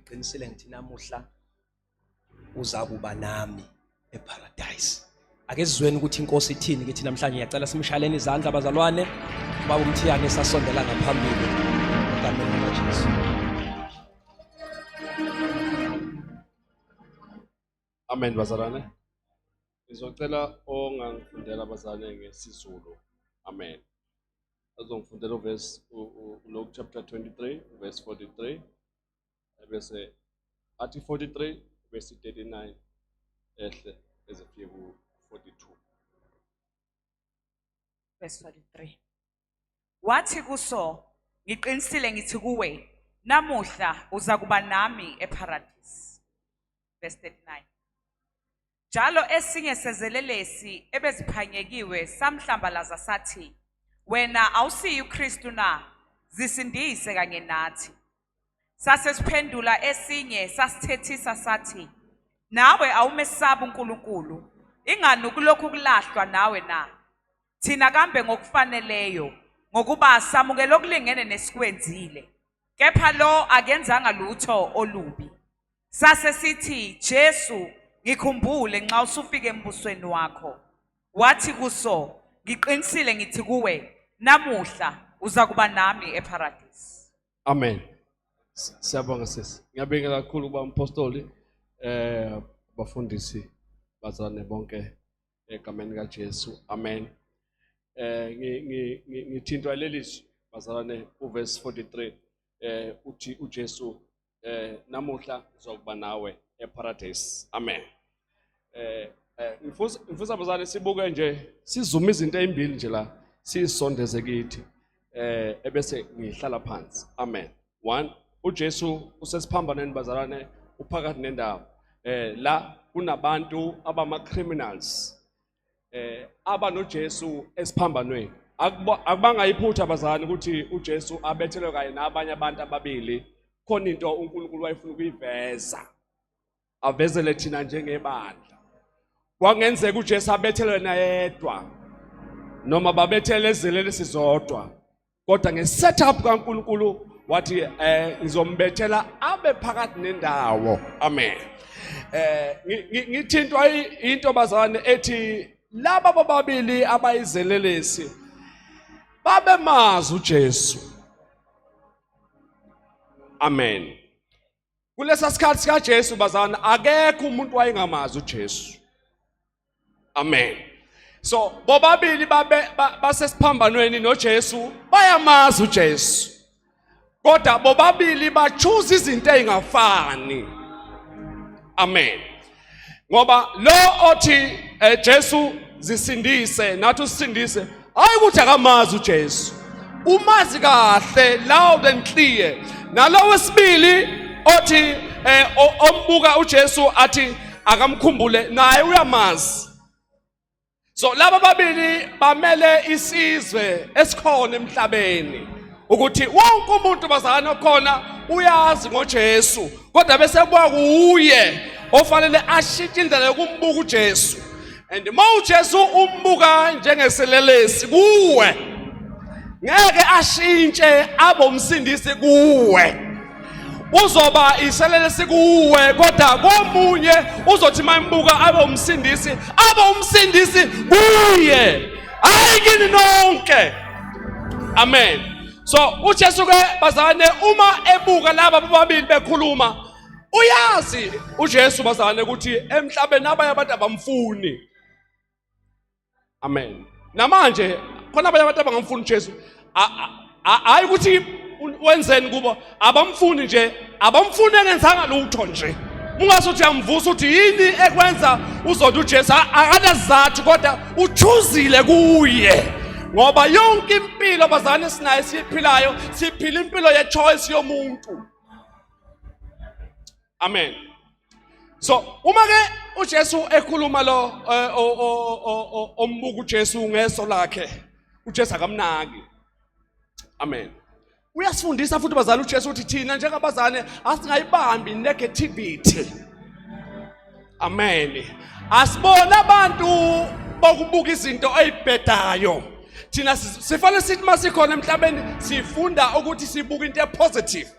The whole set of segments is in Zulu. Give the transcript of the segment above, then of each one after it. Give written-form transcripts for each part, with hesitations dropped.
Ngiqinisile ngithi namuhla uza kuba nami eparadise. Ake sizweni ukuthi inkosi ithini kithi namhlanje. Ngiyacela simshaleni izandla bazalwane. Baba uMthiyane sasondela ngaphambili egameni likaJesu. Amen bazalwane. Ngizocela ongangifundela bazalwane ngesiZulu. Amen. Azongifundela uverse Luke chapter 23 verse 43 ebese athi 43 verse 39 ehle ezifike ku 42. Verse 43. Wathi kuso, ngiqinisile ngithi kuwe, namuhla uzakuba nami eParadise. Verse 39. Njalo esinye sezelelesi ebeziphanyekiwe samhlambalaza sathi, wena awusiyi uKristu na? Zisindise kanye nathi. Sasesiphendula esinye sasithethisa sathi, nawe awumesabi uNkulunkulu, ingani ukulokhu kulahlwa nawe na? Thina kambe ngokufaneleyo, ngokuba samukela okulingene nesikwenzile. Kepha lo akenzanga lutho olubi. Sase sithi, Jesu, ngikhumbule nxa usufika embusweni wakho. Wathi kuso, ngiqinisile ngithi kuwe, namuhla uzakuba nami eParadise. Amen. Siyabonga sisi. Ngiyabingelela kakhulu kuba umpostoli bafundisi bazalwane bonke egameni kaJesu. Amen. Ngithintwa leli zwi bazalwane uverse 43 uthi uJesu namuhla ngizokuba nawe eParadise. Amen. Ngifisa bazalwane sibuke nje sizume izinto ezimbili nje la sisondeze kithi ebese ngihlala phansi. Amen. One, uJesu usesiphambanweni bazalwane, uphakathi nendawo. La kunabantu abama criminals aba noJesu esiphambanweni. Akubanga iphutha bazalwane ukuthi uJesu abethelwe kanye nabanye abantu ababili. Khona into uNkulunkulu wayefuna ukuyiveza, avezele thina njengebandla. Kwangenzeka uJesu abethelwe nayedwa noma babethele ezelele sizodwa, kodwa ngesetup kaNkulunkulu wathi ngizombethela abe phakathi nendawo. Amen. Ngithintwa into bazalwane ethi laba bobabili abayizelelesi babemazi uJesu. Amen. Kulesa sikhathi sikaJesu bazalwane akekho umuntu wayengamazi uJesu. Amen. So bobabili babe basesiphambanweni noJesu, bayamazi uJesu. Kodwa bobabili bachoose izinto ezingafani. Amen. Ngoba lo othi Jesu zisindise nathi usindise, hayi ukuthi akamazi uJesu. Umazi kahle loud and clear. Nalowo wesibili othi ombuka uJesu athi akamkhumbule, naye uyamazi. So laba babili bamele isizwe esikhona emhlabeni, ukuthi wonke umuntu bazalwane okhona uyazi ngoJesu, kodwa bese kuba kuye ofanele ashintshe indlela yokumbuka uJesu. And uma uJesu umbuka njengeselelesi kuwe, ngeke ashintshe abe umsindisi kuwe, uzoba iselelesi kuwe, kodwa komunye uzothi mayimbuka abe umsindisi, abe umsindisi kuye, hayi kini nonke. Amen. So uJesu ke bazalwane uma ebuka laba bobabili bekhuluma, uyazi uJesu bazalwane ukuthi emhlabeni abanye abantu abamfuni. Amen. Namanje khona abanye abantu abangamfuni uJesu. Hayi ukuthi wenzeni kubo, abamfuni nje, abamfuni engenzanga lutho nje. Ungase uthi uyamvusa uthi yini ekwenza uzonda uJesu, akanazathu kodwa uchuzile kuye. Ngoba yonke impilo bazalwane esinayo esiyiphilayo, siphila impilo ye-choice yomuntu. Amen. So uma ke uJesu ekhuluma lo ombuka uJesu ngeso lakhe, uJesu akamnaki. Amen. Uyasifundisa futhi bazali uJesu ukuthi thina njengabazane asingayibambi negativity. Amen. Asibona abantu bokubuka izinto ezibhedayo. Thina sifanele sithi masikhona emhlabeni sifunda ukuthi sibuka into epositive.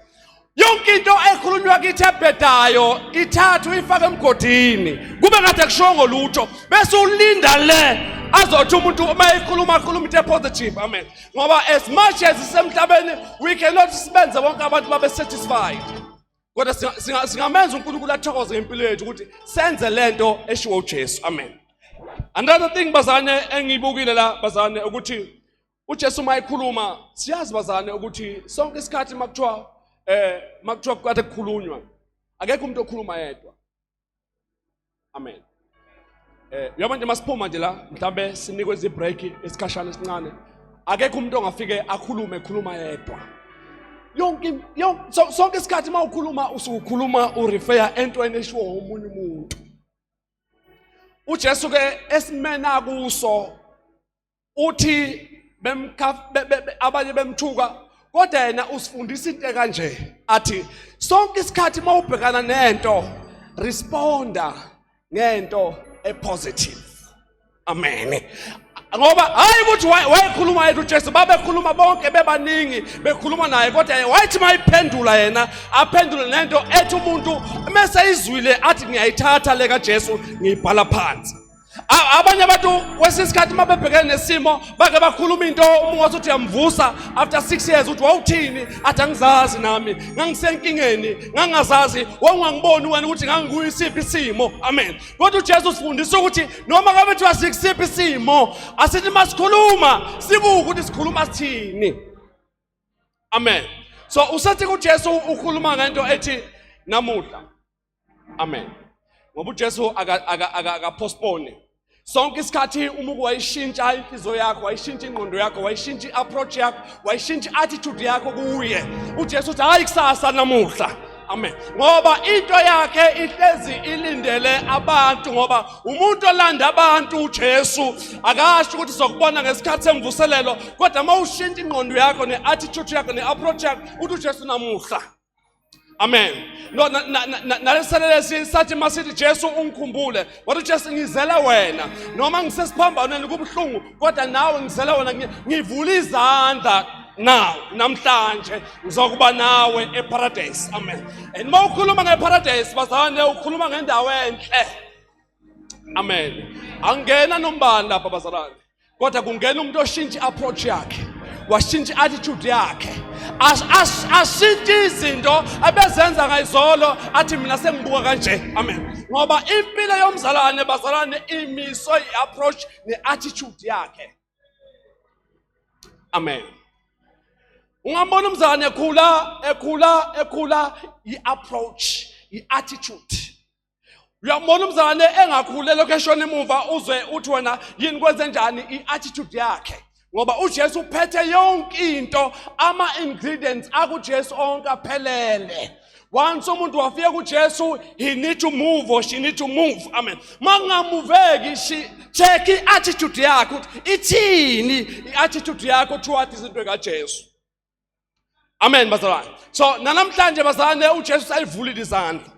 Yonke into ekhulunywa kithi ebhedayo ithathwe ifake emgodini, kube ngathi akushongo lutho, bese ulinda le azothi umuntu uma ekhuluma akhuluma into epositive. Amen. Ngoba as much as isemhlabeni, we cannot sibenze bonke abantu babe satisfied, kodwa singamenza uNkulunkulu athokoze ngempilo yethu ukuthi senze lento eshiwo uJesu. Amen. Another thing, bazane, engiyibukile la, bazane, ukuthi uJesu uma ekhuluma, siyazi, bazane, ukuthi sonke isikhathi makuthiwa kade kukhulunywa, akekho umuntu okhuluma yedwa. Amen. Uyabona nje, masiphuma nje la, mhlambe sinikwe izibreak esikhashana esincane, akekho umuntu ongafike akhulume ekhuluma yedwa. Yonke sonke isikhathi uma ukhuluma, usukhuluma urefer entweni eshiwo omunye umuntu. UJesu ke esimena kuso uthi abanye bemthuka, kodwa yena usifundisa into kanje, athi sonke isikhathi mawubhekana nento, responda ngento epositive. Amen. Ngoba hayi ukuthi wayekhuluma yedwa uJesu, babekhuluma bonke bebaningi bekhuluma naye, kodwa yena wayethi mayiphendula yena aphendule nento ethi umuntu mese izwile athi, "Ngiyayithatha le kaJesu, ngiyibhala phansi." Abanye abantu kwesinye isikhathi uma bebhekene nesimo bake bakhuluma into, uma ungathi uthi uyamvusa after 6 years, uthi, "Wawuthini?" Athi, "Angizazi nami, ngangisenkingeni, ngangazazi, wawungangiboni wena ukuthi ngangikuyisiphi isimo." Amen. Kodwa uJesu usifundisa ukuthi noma ngabe kuthiwa sikusiphi isimo, asithi masikhuluma sibuke ukuthi sikhuluma sithini. Amen. So usethi kuJesu ukhuluma ngento ethi namuhla. Amen. Ngoba uJesu akapostpone. Sonke isikhathi uma wayishintsha inhliziyo yakho, wayishintsha ingqondo yakho, wayishintsha i-approach yakho, wayishintsha i-attitude yakho kuye, uJesu uthi, "Hayi kusasa, namuhla." Amen. Ngoba into yakhe ihlezi ilindele abantu, ngoba umuntu olanda abantu uJesu akasho ukuthi sokubona ngesikhathi semvuselelo, kodwa uma ushintsha ingqondo yakho ne-attitude yakho ne-approach yakho, uthi uJesu namuhla. Amen. No, naleselelesi sathi masithi, "Jesu, ungikhumbule." Wathi Jesu, "Ngizela wena. Noma ngisesiphambanweni kubuhlungu, kodwa nawe ngizela wena, ngivula izandla now, namhlanje ngizokuba nawe eparadise." Amen. And mawukhuluma ngeparadise, bazalwane, ukhuluma ngendawo enhle. Amen. Angena nombani lapha, bazalwane. Kodwa kungena umuntu oshintsha i-approach yakhe, washintsha i-attitude yakhe, ashintshe izinto abezenza ngayizolo, athi, "Mina sengibuka kanje." Amen. Ngoba impilo yomzalwane, bazalwane, imiswe i-approach ne-attitude yakhe. Amen. Ungambona umzalwane ekhula, ekhula, ekhula, i-approach, i-attitude. Uyambona umzalwane engakhule, lokho eshona emuva, uzwe uthi wena, "Yini, kwenze njani?" I-attitude yakhe. Ngoba uJesu uphethe yonke into, ama-ingredients akuJesu onke aphelele. Once umuntu wafika kuJesu, he need to move or she need to move. Amen. Makungamuveki, she check i-attitude yakhe ukuthi ithini i-attitude yakho towards izinto kaJesu. Amen, bazalwane. So namhlanje, bazalwane, uJesu sayivulile izandla.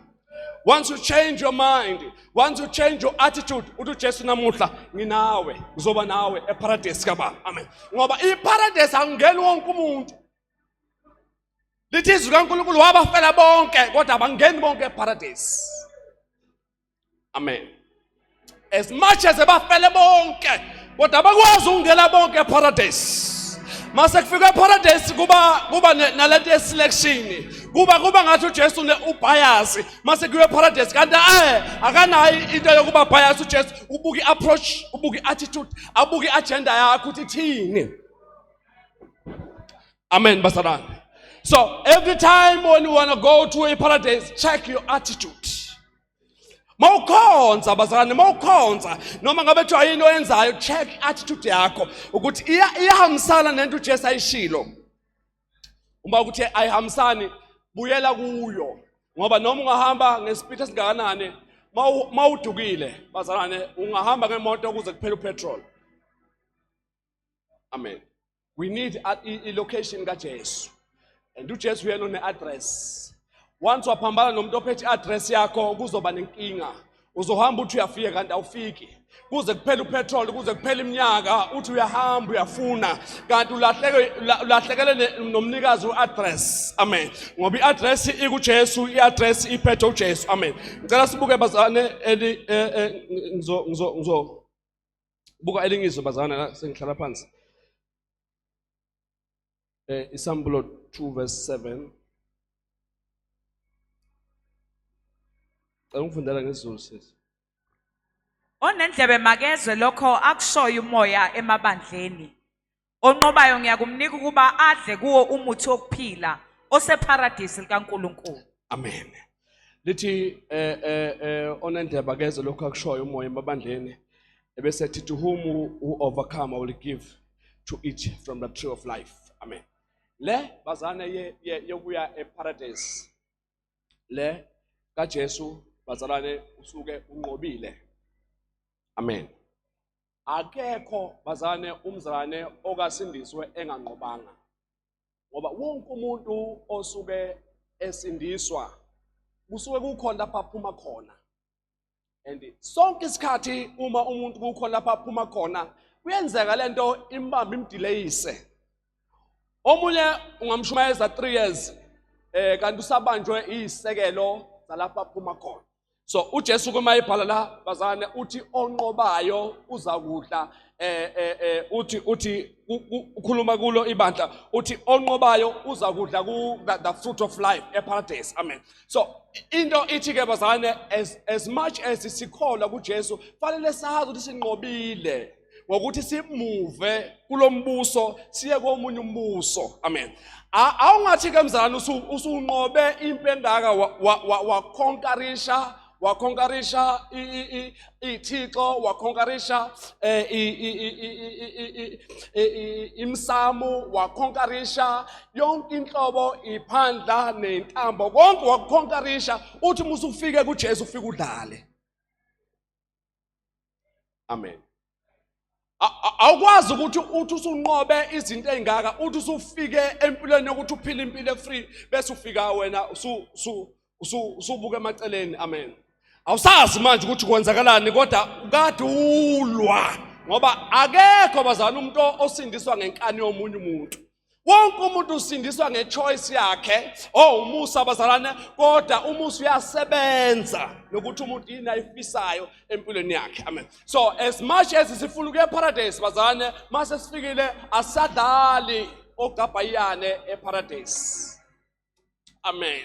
Once you change your mind, once you change your attitude, uthi uJesu, "Namuhla nginawe, ngizoba nawe eparadise kababa." Amen. Ngoba iparadise akungeni wonke umuntu. Lithi izwi kaNkulunkulu wabafela bonke, kodwa abangeni bonke eparadise. Amen. As much as ebafele bonke, kodwa abakwazi ukungena bonke eparadise. Mase kufika eparadise kuba nalento yeselection. Kuba ngathi uJesu ne ubias. Mase kuyiwe eparadise, kanti akanayo into yokuba bias uJesu. Ubuka i-approach, ubuka i-attitude, abuka i-agenda yakho ukuthi ithini. Amen, bazalwane. So every time when you want to go to a paradise, check your attitude. Mawukhonza, bazalwane, mawukhonza, noma ngabe kuthiwa yini oyenzayo, check attitude yakho ukuthi iyahambisana nento uJesu ayishilo. Uma ukuthi ayihambisani, buyela kuyo, ngoba noma ungahamba ngespeed esingakanani, mawudukile, bazalwane, ungahamba ngemoto kuze kuphele upetrol. Amen. We need i-location kaJesu, and uJesu uyena one-address. Once waphambana nomuntu ophethe i-address yakho, kuzoba nenkinga. Uzohamba uthi uyafika kanti awufiki. Kuze kuphele upetrol, kuze kuphele iminyaka, uthi uyahamba uyafuna kanti ulahleke ulahlekele nomnikazi weaddress. Amen. Ngoba iaddress ikuJesu, iaddress iphethe uJesu. Amen. Ngicela sibuke bazane eli eh, eh, ngizo ngizo ngizo buka elinye izwe bazalwane la sengihlala phansi. Eh isambulo 2 verse 7. Cela ungifundela ngesiZulu sisi. Onendlebe makezwe lokho akushoyo umoya emabandleni. Onqobayo ngiyakumnika ukuba adle kuwo umuthi wokuphila oseparadisi likaNkulunkulu. Amen. Lithi eh eh eh onendlebe akezwe lokho akushoyo umoya emabandleni ebese ethi to whom who overcome I will give to eat from the tree of life. Amen. Le bazane ye yokuya eparadise. Le kaJesu bazalwane usuke unqobile. Amen. Akekho bazalwane umzalwane okasindiswe enganqobanga. Ngoba wonke umuntu osuke esindiswa kusuke kukhona lapha aphuma khona. And sonke isikhathi uma umuntu kukhona lapha aphuma khona kuyenzeka lento imbambe imdileyise. Omunye ungamshumayeza 3 years eh kanti usabanjwe izisekelo zalapha aphuma khona. So uJesu kuma ebhala la bazane uthi onqobayo uza kudla eh eh, eh uthi uthi ukhuluma kulo ibandla uthi onqobayo uza kudla ku the fruit of life eparadise. Amen. So into ithi ke bazane as much as sikholwa kuJesu fanele sazi ukuthi sinqobile ngokuthi simuve kulombuso siye komunye umbuso. Amen. Awungathi ke mzalwane usunqobe impi engaka wakhonkarisha wakhonkarisha ithixo wakhonkarisha eh, imsamo wakhonkarisha yonke inhlobo iphandla nentambo konke wakukhonkarisha uthi uma usufike kuJesu ufike udlale. Amen. Awukwazi ukuthi uthi usunqobe izinto ezingaka uthi usufike empilweni yokuthi uphile impilo efree bese ufika wena usubuka emaceleni. Amen. Awusazi manje ukuthi kwenzakalani kodwa ukade ulwa ngoba akekho bazalwane umuntu osindiswa ngenkani yomunye umuntu. Wonke umuntu usindiswa ngechoice yakhe. Oh umusa bazalwane, kodwa umusa uyasebenza nokuthi umuntu yini ayifisayo empilweni yakhe. Amen. So as much as sifuna ukuya eparadise bazalwane, mase sifikile asadlali ogabhayane eparadise. Amen.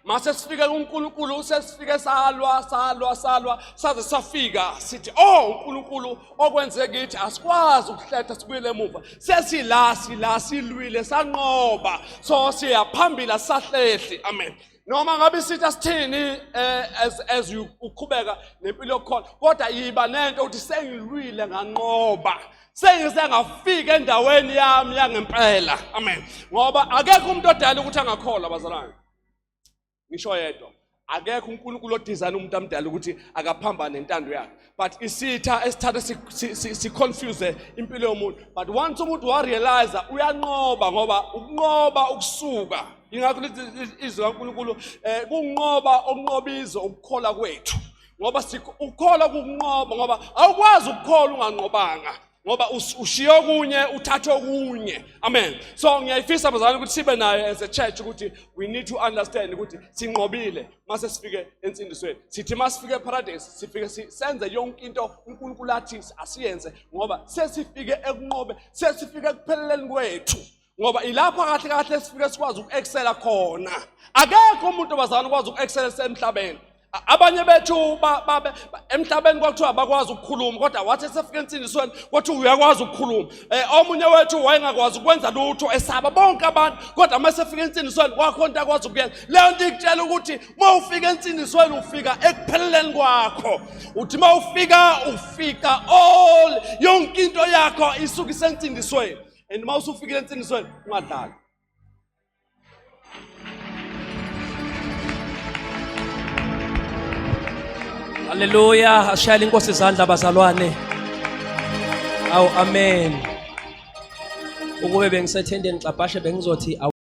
Mase sifike kuNkulunkulu sesifike salwa salwa salwa saze safika sithi oh uNkulunkulu okwenze kithi asikwazi ukuhletha sibuyele emuva sesila sila silwile sanqoba so siyaphambili asahlehli. Amen. Noma ngabe isithi asithini eh, as you uqhubeka nempilo yokukhona kodwa yiba nento ukuthi sengilwile nganqoba sengise ngafika endaweni yami yangempela. Amen. Ngoba akekho umuntu odala ukuthi angakholwa bazalwane, ngisho yedwa akekho uNkulunkulu odesign umuntu amdala ukuthi akaphambane nentando yakhe, but isitha esithatha si confuse impilo yomuntu. But once umuntu wa realize uyanqoba, ngoba ukunqoba ukusuka ingakho lithi izwi kaNkulunkulu eh kunqoba okunqobizo ukukholwa kwethu, ngoba ukukholwa kukunqoba, ngoba awukwazi ukukholwa unganqobanga, ngoba ushiye okunye uthathe okunye. Amen. So ngiyayifisa bazalwane ukuthi sibe nayo as a church ukuthi we need to understand ukuthi sinqobile mase sifike ensindisweni. Sithi masifike eparadise sifike senze yonke into uNkulunkulu athi asiyenze, ngoba sesifike ekunqobe, sesifike ekupheleleni kwethu, ngoba ilapho kahle kahle sifike sikwazi uku-excela khona. Akekho umuntu bazalwane ukwazi uku-excela esemhlabeni. Abanye bethu babe emhlabeni kwakuthiwa bakwazi ukukhuluma, kodwa wathi esefika ensindisweni kwathi uyakwazi ukukhuluma. Omunye wethu wayengakwazi ukwenza lutho esaba bonke abantu, kodwa uma esefika ensindisweni kwakho into akwazi ukuyenza. Leyo nto ikutshela ukuthi uma ufika ensindisweni ufika ekupheleleni kwakho. Uthi uma ufika ufika all yonke into yakho isuke isensindisweni. And uma usufikile ensindisweni ungadlali. Haleluya, ashayela inkosi izandla bazalwane. Awu amen. Ukube bengisethendeni xabhashe bengizothi